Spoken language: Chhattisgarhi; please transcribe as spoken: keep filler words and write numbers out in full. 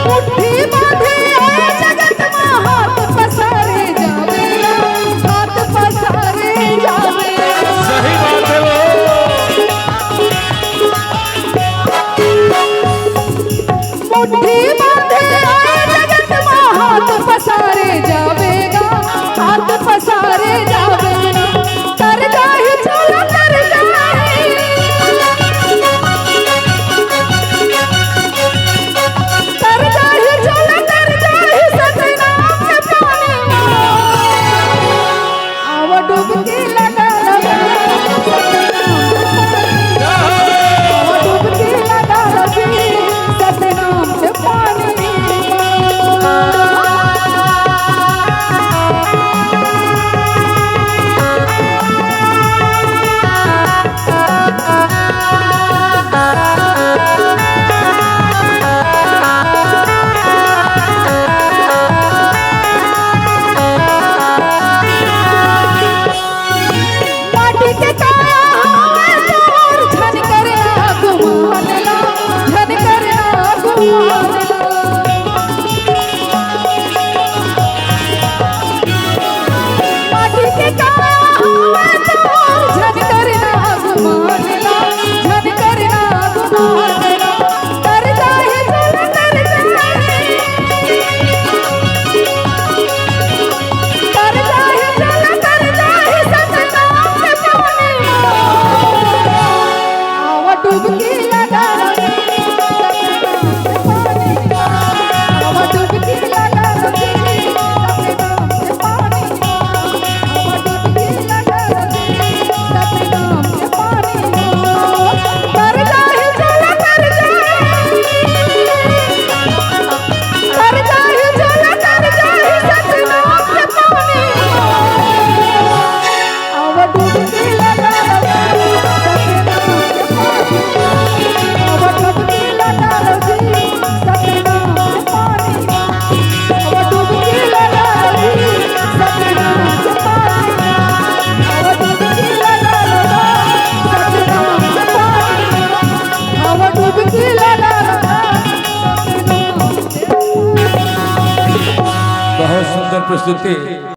मुट्ठी बांधे आए जगत मा, हाथ पसारे जावे, हाथ पसारे जावे। सही बात है वो। मुट्ठी बांधे आए जगत मा, हाथ पसारे जावेगा, हाथ पसारे जावेगा। तर जाही चोला, तर जाही। तर जाही चोला, तर जाही सतनाम के पानी मा। आवा डुबकी लगा लो, आवा डुबकी लगा लो जी, सतनाम के पानी मा। माटी के काया हवे तोर, झन करे आगू मान ला, झन करे आगू मान ला। माटी के काया हवे तोर, झन करे आगू मान ला, झन करे आगू मान ला। तर जाही चोला, तर जाही। तर जाही चोला, तर जाही सतनाम के पानी मा। आवा डुबकी लगा लो जी, सतनाम के पानी मा। आवा डुबकी लगा लो जी, सतनाम के पानी मा। आवा डुबकी लगा लो जी, सतनाम के पानी मा। तर जाही चोला, तर जाही। तर जाही चोला, तर जाही सतनाम के पानी। आवा डुबकी लगा लो, आवा डुबकी लगा लो जी, सतनाम के पानी। आवा डुबकी लगा लो जी, सतनाम के पानी। आवा डुबकी लगा लो, सतनाम के पानी। आवा डुबकी लगा लो। बहुत सुंदर प्रस्तुति।